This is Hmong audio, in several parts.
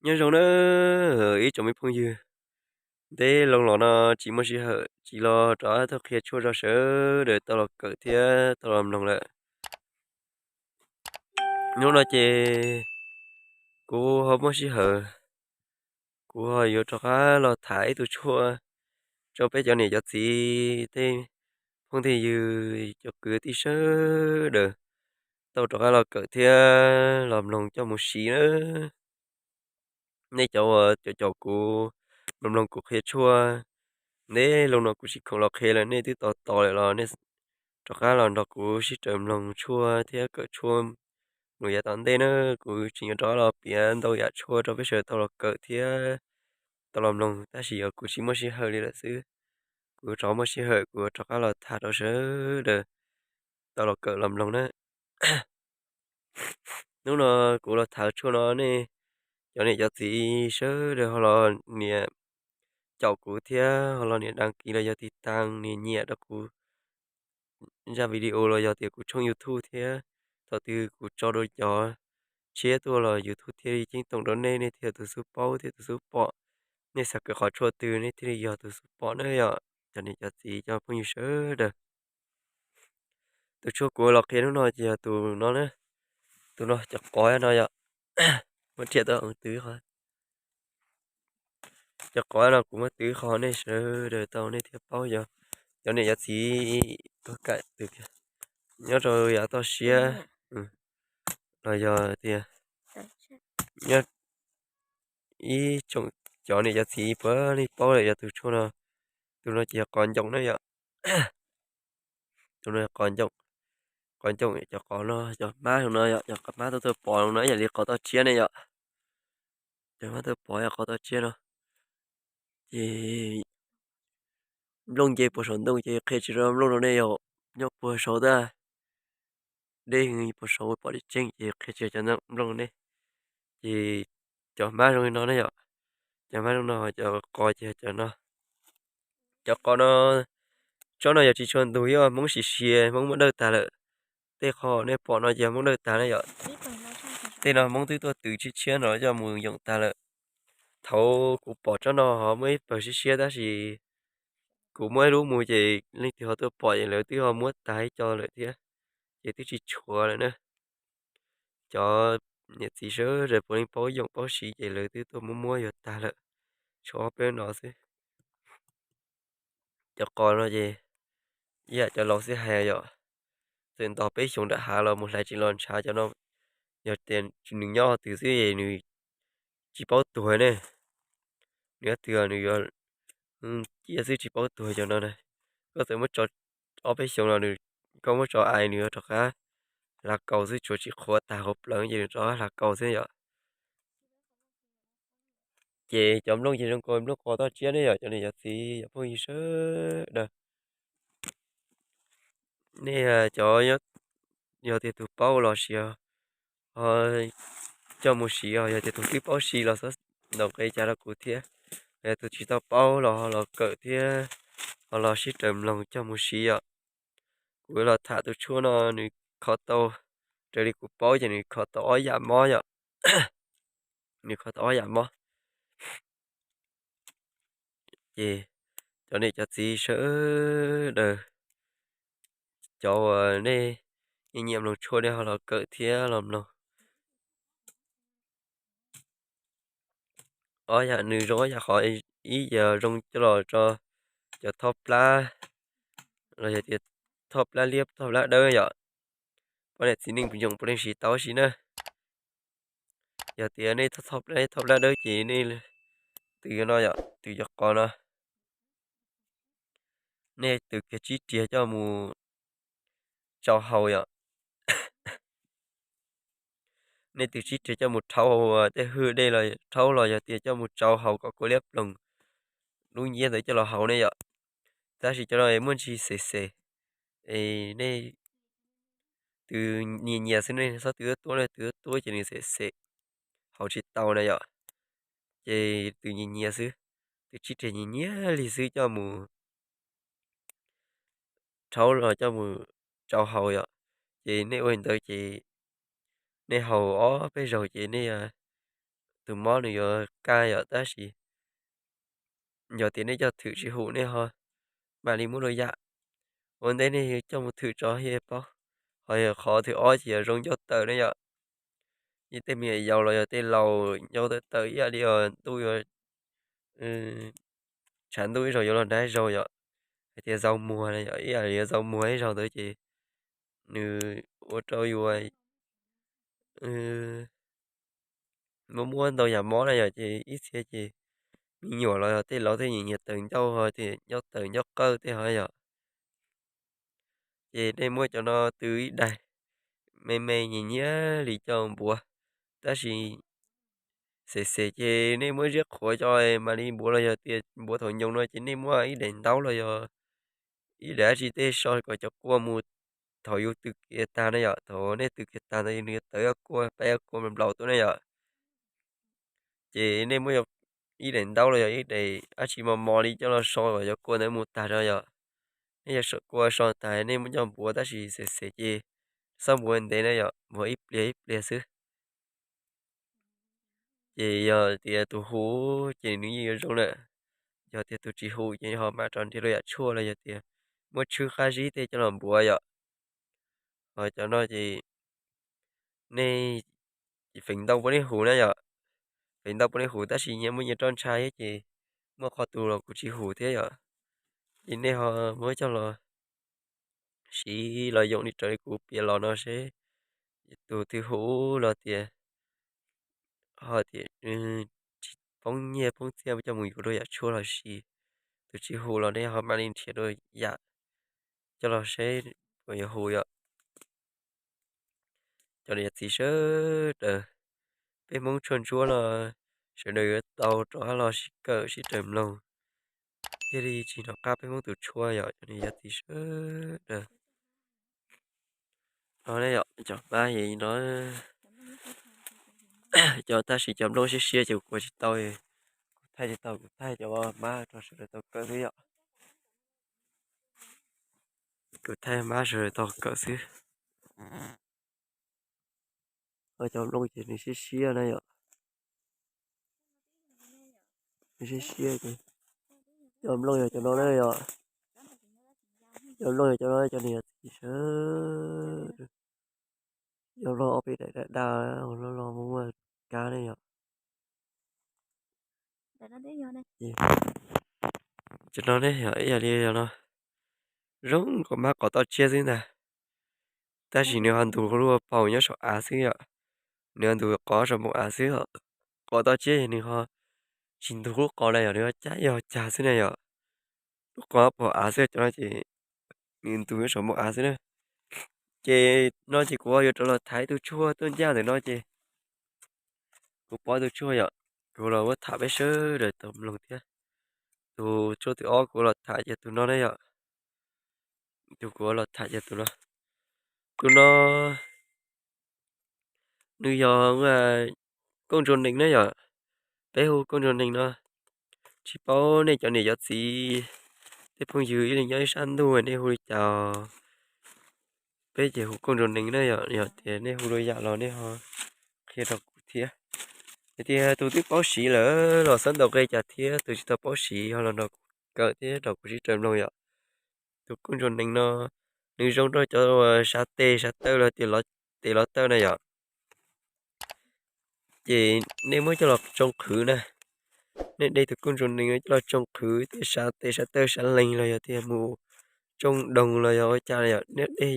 Nyob zoo na ib tsoom me phooj ywg, ntev loo los no tsis muaj sij hawm tsis los rov qab tuaj qhia tshuaj rau sawv daws tau los kawm thiab tau los mloog lawm. Hnub no ces kuv ho muaj sij hawm, kuv ho yuav rov qab los tham ib tug tshuaj rau peb cov niam cov txiv tej phooj tej ywg cov kwv tij sawv daws tau rov qab los kawm thiab los mloog coj mus siv na. Nej cov uas caum caum kuv, mloog mloog kuv qhia tshuaj, ntev loo no kuv tsis khoom los qhia lawm, nej twb tos tos lawm los nej rov qab los nrog kuv sib raws mloog tshuaj thiab kawm tshuaj mus yav tom ntej na. Kuv tseem yuav rov qab los piav ntau yam tshuaj rau peb sawv daws tau los kawm thiab tau los mloog, tab sis yog kuv tsis muaj sij hawm li lawm xwb. Kuv rov muaj sij hawm kuv rov qab los tham rau sawv daws tau los kawm los mloog na. Hnub no kuv los tham tshuaj no nej cov niam cov txiv sawv daws ho los niam caum kuv thiab ho los niam đăng ký los yog tiv tas niam nyiam rau kuv zaj video los yog tias kuv tshooj YouTube thiab. Thaum twg kuv tso rau cov tshiab tuaj los YouTube thiaj li ceeb toom rau nej, nej thiaj tus xub paub thiab tus xub pom. Nej xav kawm qhov tshuaj twg nej thiaj li yog tus xub pom na yom, cov niam cov txiv cov phooj ywg sawv daws. Tus tshuaj kuv los qhia hnub no ces yog tus no na, tus no cov qos no yom. Muab riam tau twv qhov, cov qos no kuv muab twv qhov nej sawv daws tau nej thiaj paub yog cov niam cov txiv tuaj kawm twg nyob rau yav toj siab los yog tias nyob ib tsoom cov niam cov txiv puav leej paub lawm yog tus tshuaj no, tus no ces yog qos ncoom na yom. Tus no qos ncoom, qos ncoom cov qos no cov hmab zoo no yom, cov hmab tuaj tuaj pom zoo no yam li qos toj siab ne yom. Cov hmab tuaj pom yog qos toj siab no ces nplooj nce puag saum ntoo ces qhia tsis tau nplooj rau nej yom, nyob puag saum tab, deb puag saum pom tseeb tseeb ces qhia tsis tau cov nplooj ne. Ces cov hmab zoo li no ne yom, cov hmab zoo no, cov qos ces cov no. Cov qos no, tsob no yog tsis tshua ntug, yog Hmoob sis sia, Hmoob muab dawj tag lawm. Tej qho nej pom no ces Hmoob dawj tag na yom. Tej no Hmoob twb tuaj twv tshiab tshiab no coj mus yoom tag lawm. Thaud kuv pom tsob no ho muaj ib pawg siab siab tab sis kuv muab ib lub mus ces leej twg ho tuaj pom ces lawv twb ho muab tag ib co lawm thiab, ces twb tsis tshuav lawm na. Cov niam txiv sawv daws puav leej paub yoom paub siv ces lawv twb tuaj muab muab yuav tag lawm, tshuav ob peb no xwb. Cov qos no ces ib yam cov laus xwb hais yom, txawm nto peb xyoos nram hav los mus hlais tsis los ntshav cov no. Yog tias nws nyob twg xwb es nws tsis paub tuag ne, nws nyob twg nws yuav cia xwb tsis paub tuag cov no na. Koj txawm muab tso ob peb xyoos los nws, koj muab tso ais nws yuav rov qab hlav kaus xwb, tsuas tsis qhuav tag hauv plawv ces nws rov qab hlav kaus xwb yom. Ces cov nplooj ces zoo nkaus nplooj qos toj siab ne yom, cov niam cov txiv cov phooj ywg sawv daws. Nej cov, yog tias tus paub los sis ho coj mus siv os, yog tias tus twb paub siv los xav ntaus nqe cas rau kuv thiab. Yog tus tsis tau paub los ho los kawm thiab ho los sib raws mloog coj mus siv yom. Kuv los tham tus tshuaj no nws kho tau, raws li kuv paub ces nws kho tau ob yam mob yom. Nws kho tau ob yam mob. Ces cov niam cov txiv sawv daws, cov uas nej nyiam mloog tshuaj nej ho los kawm thiab los mloog. Ob yam nws zoo ob yam qhov, ib yam zoo coj los tso cov thoj plab, los yog tias thoj plab liab thoj plab dawb yom. Poj niam txiv neej yoom puav leej siv tau si na. Yog tias nej thoj plab, thoj plab dawb ces nej twv no yom, twv cov qos no, nej twv kiag tsib riag coj mus tsau haus yom. Nej twv tsib riag coj mus rhaub tej hwj dej los rhaub los yog tias coj mus tsau haus kom kua liab ploog lub nciab ntawd coj los haus ne yom. Tab sis cov no muaj ntsis xem xem, es nej twv nyias nyias xwb, nej txhob twv tuab tuab, nej twv tuab tuab ces nws xem xem, haus tsis tau na yom. Ces twv nyias nyias xwb, twv tsib riag nyias nyias li xwb coj mus rhaub los coj mus tsau haus yom. Ces nej ua li ntawd ces nej haus ob peb zaug ces nej tus mob nws yuav kaj yom, tab sis yog tias nej coj thwm tsis hum nej ho mam li muab luag yam. Ua ntej nej coj mus thwm tso thiaj paub, ho yog qhov thwm ob ces yog zoo ncauj tawm ne yom. Yog tej me nyuam yaus los yog tej laus ncauj tawm tawm ib yam li ntuj yuav tshav ntuj ib zaug yuav los nag ib zaug yom, hais tias zaus muag na yom, ib yam li yuav zaus muag ib zaug ntawd ces nws ua rau yus muaj muaj ntau yam mob na yom, ces ib txhia ces me nyuam los yog tej laus tej nyiam nyiam tawm ncauj ho tias ncauj tawm ncauj qawj tej ho yom. Ces nej muab cov no tw ib daig me me nyias nyias li coj npuav, tab sis xem xem ces nej muab ziab qhuav coj mam li npuav los yog tias npuav thaum nyoos no ces nej muab ib daim ntaub los yog ib daim dab tsi tej so kom cov kua mus thaum yus tw kiag tag na yom, thaum nej tw kiag tag ntawd nws yuav tawm kua, pab kua nplaum tuaj na yom. Ces nej muab ib daim ntaub los yog ib daim dab tsi mos mos li coj los so kom cov kua ntawd mus tag no yom. Nej yog kua so tag nej muab coj npuav tab sis xem xem ces txhob npuav ntev na yom, npuav ib pliag ib pliag xwb. Ces yog tias tus hu ces nws yeej yuav zoo lawm, yog tias tus tsis hu ces ho mam rau nrhiav rau yam tshuaj los yog tias muab tshwb qab zib tej coj los npuav yom. Ho cov no ces nej feem ntau puav leej hu na yom, feem ntau puav leej hu tab sis nyias muaj nyias roj ntsha thiab ces muaj qhov twg los kuv tsis hu thiab yom. Ces nej ho muab coj los siv los yoom li raws li kuv piav los no seb tus twg hu los tias ho tias tsis poob nyiaj poob txiaj coj mus yuav rau yam tshuaj los sis tus tsis hu los nej ho mam li nrhiav rau yam coj los seb puas yuav hu yom. Cov niam txiv sawv daws, peb Hmoob tshuaj ntsuab no sawv daws yuav tau rov qab los sib kawm sib raws mloog thiaj li tsis hnov qab peb Hmoob tus tshuaj yom, cov niam cov txiv sawv daws. No ne yom, cov hmab no, cov tab sis cov nplooj siab siab ces kuv kuas tsis tau, kuv thaij tsis tau, kuv thaij cov hmab rau sawv daws tau kawm xwb yom. Kuv thaij hmab sawv daws tau kawm xwb. Cov nplooj ces nws siab siab na yom, nws siab siab ces cov nplooj yog cov no na yom, cov nplooj yog cov no, cov niam txiv sawv daws. Yog los ob peb daim daj daj, los los muaj muaj kab ne yom. Cov no ne yom, ib yam li yog no, zoo nkaus hmab qov toj tsiab xwb ntag, tab sis nws ho ntug lub paus nyob saum av xwb yom, nws ho ntug qov saum npoo av xwb. Qov toj tsiab nws ho tsis ntug lub qov na yom, nws ho cab yog cag xwb na yom. Lub qov paum av xwb, cov no ces nws ntug nyob saum npoo av xwb na. Ces no ces kuv yuav rov los tham ib tug tshuaj tuaj ncaj ntawm no ces kuv pom tus tshuaj yom, kuv los muab tham peb sawv daws tau mloog thiab. Tus tshuaj thib ob kuv los tham ces tus no ne yom, tus kuv los tham ces tus no, tus no nws yog kooj ntsuag nees na yom, peb hu kooj ntsuag nees no. Tsis paub nej cov niam cov txiv, tej phooj ywg ib leeg nyob ib sab ntuj nej hu li cas, peb ces hu kooj ntsuag nees na yom, yog tias nej hu lwm yam los nej ho qhia rau kuv thiab. Yog tias tus twb paub siv lawm los xav ntaus qe cas thiab, tus tsis tau paub siv ho los nrog kuv kawm thiab nrog kuv sib raws mloog yom. Tus kooj ntsuag nees no nws zoo rau cov uas sav tes sav taw los tias tes lov tawj na yom. Ces nej muab coj los tsoo qhwv na, nej de tus kooj ntsuag nees no coj los tsoo qhwv tej sav tes sav taw sav lees los yog tias mus tsoo doog los yog ua cas yom, nej de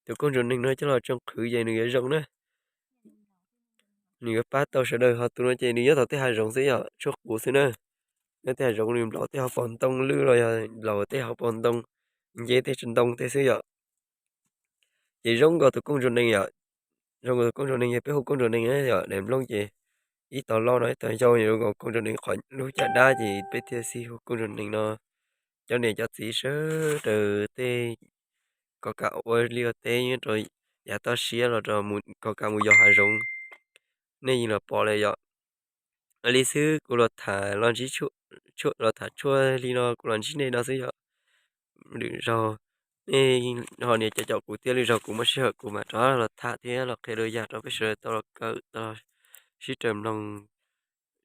tus kooj ntsuag nees no coj los tsoo qhwv ces nws yuav zoo na. Nws yuav pab tau sawv daws, ho tus no ces nws nyob tau tej hav zoov xwb yom, tshuaj qus xwb na. Nyob tej hav zoov nws nplaum tej hauv paus ntoo lwj los yog nplaum tej hauv paus ntoo, nce tej ntoo tej xwb yom. Ces zoo nkaus tus kooj ntsuag nees yom, zoo nkaus tus kooj ntsuag nees yog peb hu kooj ntsuag nees yom, daim nplooj ces ib tog loj no ib tog yau, zoo nkaus kooj ntsuag nees qhov lub caj dab ces peb thiaj xij hu kooj ntsuag nees no. Cov niam cov txiv sawv daws tej kom kam ua liaj ua teb nyob rau yav toj siab los rau kom kam mus yos hav zoov, nej yeej los pom lawm yom. Li xwb kuv los tham los ntsib, los tham tshuaj li no kuv los ntsib nej no xwb yom. Lwm zaug nej ho nias caum caum kuv thiab, lwm zaug kuv muaj sij hawm kuv mam rov los tham thiab los qhia dua yam rau peb sawv daws tau los kawm tau los sib raws mloog.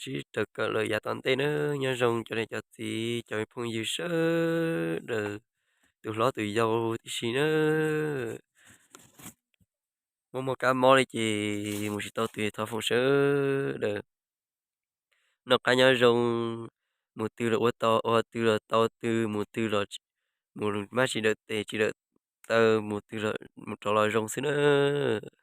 tsis raws kawm lawm yav tom ntej nawb. Nyob zoo cov niam cov txiv, cov phooj ywg sawv daws, tus hlob tus yau tib si nawb. Muaj muaj kab mob li ces mus tsis tau twg, thov foom sawv daws noj qab nyob zoo, mus twg los ua tau, ua twg los tau twg, mus twg los, mus mab tsis dawm tes tsis dawm taw, mus twg los mus rov los zoo xwb nawb.